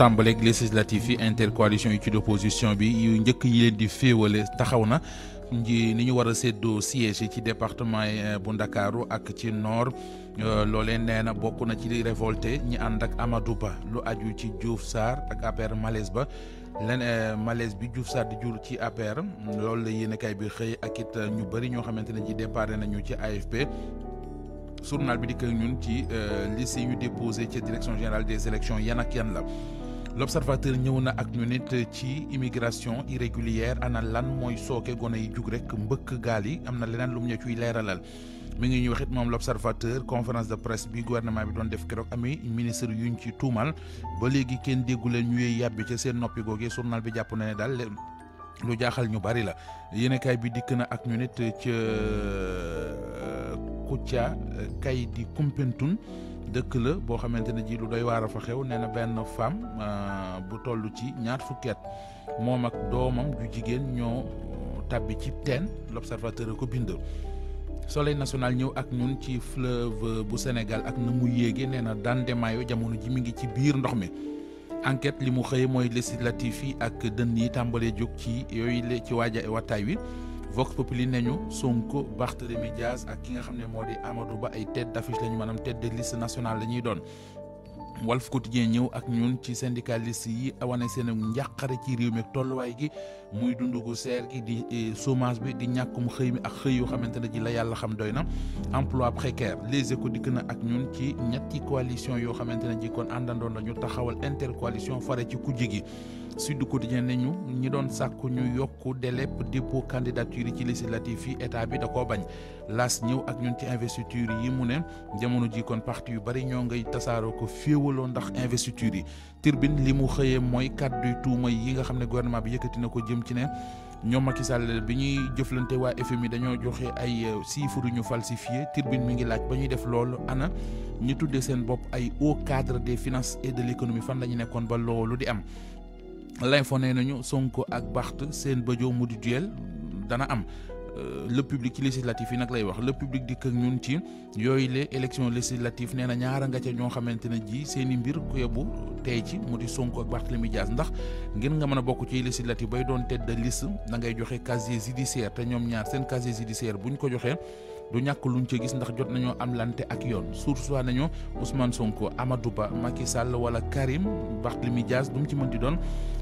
tàmbaleeg législatif yi intercoalition yi ci opposition bi yu njëkk yi leen di féewale taxaw na ni ñu war a séddoo siège yi ci département bu Ndakaaru ak ci nord loolee nee na bokk na ci li révolté ñi ànd ak Amadou Ba lu aju ci Diouf Sarr ak APR malaise ba malaise bi Diouf Sarr di jur ci APR loolu la yéenekaay bi xëy ak it ñu bëri ñoo xamante ne ci déparé nañu ci AFP. journal bi dikk ak ñun ci liste yi ñu déposé ci direction générale des élections yan ak yan la l'observateur ñëw na ak ñu nit ci immigration irrégulière ana lan mooy sooke gone yi jug rek mbëkk gaal yi am na leneen lu mu ñu ciy leeralal mi ngi ñuy wax it moom l'observateur conférence de presse bi gouvernement bi doon def keroog amee ministre yuñ ci tuumal ba léegi kenn déggu leen ñuy yàbbi ca seen noppi googee journal bi jàpp na ne daal lu jaaxal ñu bari la yéenekaay bi dikk na ak ñu nit ca Kouthia kay di Koumpentoum dëkk la boo xamante ne ji lu doy waar a fa xew nee na benn femme bu toll ci ñaar fukki at moom ak doomam ju jigéen ñoo tàbbi ci teen l'observateur ko bind. Soleil national ñëw ak ñun ci fleuve bu Sénégal ak na mu yéege nee na Dande Mayo jamono ji mi ngi ci biir ndox mi. enquête li mu xëye mooy législatif yi ak dënn yi tàmbalee jóg ci yooyu la ci wattaay wi. Vox Populi nañu Sonko Barthélémy Dias ak ki nga xam ne moo di Amadou Ba ay tête d'affiche lañu maanaam tête de liste nationale la ñuy doon Walf Quotidien ñëw ak ñun ci syndicaliste yi wane seen njàqare ci réew mi ak tolluwaay gi muy dund gu seer gi di chômage bi di ñàkkum xëy mi ak xëy yoo xamante ne ji la yàlla xam doy na emploi précaire Les Échos dikk na ak ñun ci ñetti coalition yoo xamante ne ji kon àndandoon nañu taxawal intercoalition fare ci kujje gi Sud Quotidien ne ñu ñi doon sàkku ñu yokku délai dépôt candidature yi ci législatif yi état bi da koo bañ L'As ñëw ak ñun ci investiture yi mu ne jamono ji kon parti yu bari ñoo ngay tasaaroo ko féewaloo ndax investiture yi Tribune li mu xëyee mooy kàddu tuuma yi nga xam ne gouvernement bi yëkkati na ko jëm ci ne ñoom Macky Sall bi ñuy jëflante waa FMI dañoo joxe ay chiffres yu ñu falsifié Tribune mi ngi laaj ba ñuy def loolu ana ñu tuddee seen bopp ay haut cadre des finances et de l'économie fan la ñu nekkoon ba loolu di am. L'Info nee nañu Sonko ak Barth seen bëjoo mu di duel dana am le public ci législatif yi nag lay wax le public dikk ak ñun ci yooyu les élections législatives nee na ñaara nga ca ñoo xamante ne ji seen i mbir ku yebbu tey ci mu di Sonko ak Barthélémy Dias ndax ngir nga mën a bokk ci législative bay doon tête de liste da ngay joxe casier judiciaire te ñoom ñaar seen casier judiciaire buñ ko joxee du ñàkk luñ ca gis ndax jot nañoo am lante ak yoon source waa nañu Ousmane Sonko Amadou Ba Macky Sall wala Karim Barthélémy Dias du mu ci mën di doon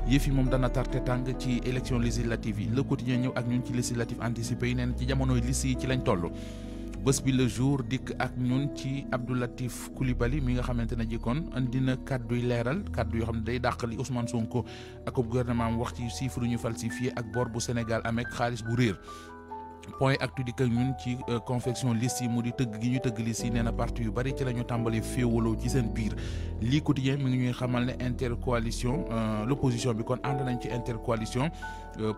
yëf yi moom dana tarte tàng ci élection législative yi Le Quotidien ñëw ak ñun ci législative anticipé yi neen ci jamonoy liste yi ci lañ toll bés bi le jour dikk ak ñun ci Abdou Latif Coulibaly mi nga xamante ne ji kon andi na kàdduy leeral kàddu yoo xam ne day dàq li Ousmane Sonko ak gouvernement am wax ci chiffre ñu falsifié ak bor bu Sénégal amee xaalis bu réer point actu dikk ak ñun ci confection liste yi mu di tëgg gi ñu tëgg liste yi nee na parti yu bari ci la ñu tàmbalee féewaloo ci seen biir lii quotidien mi ngi ñuy xamal ne intercoalition l'opposition bi kon ànd nañ ci intercoalition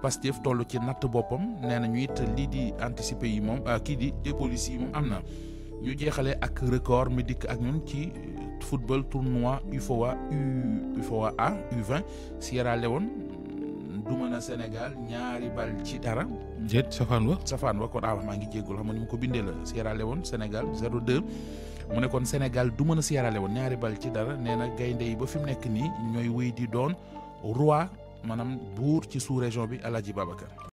Pastef toll ci natt boppam nee na ñu it lii di anticiper yi moom kii di dépolice yi moom am na ñu jeexalee ak record mi dikk ak ñun ci football tournoi UFOA A U20 Sierra Leone du mën a Sénégal ñaari bal ci dara. déet safaan wa kon maa ngi jéggul xam nga ni mu ko bindee la Sierra Leone Sénégal 0-2 mu ne kon Sénégal du mën a Sierra Leone ñaari bal ci dara nee na gaynde yi ba fi mu nekk nii ñooy wéy di doon roi maanaam buur ci sous-région bi Aladji Babacar.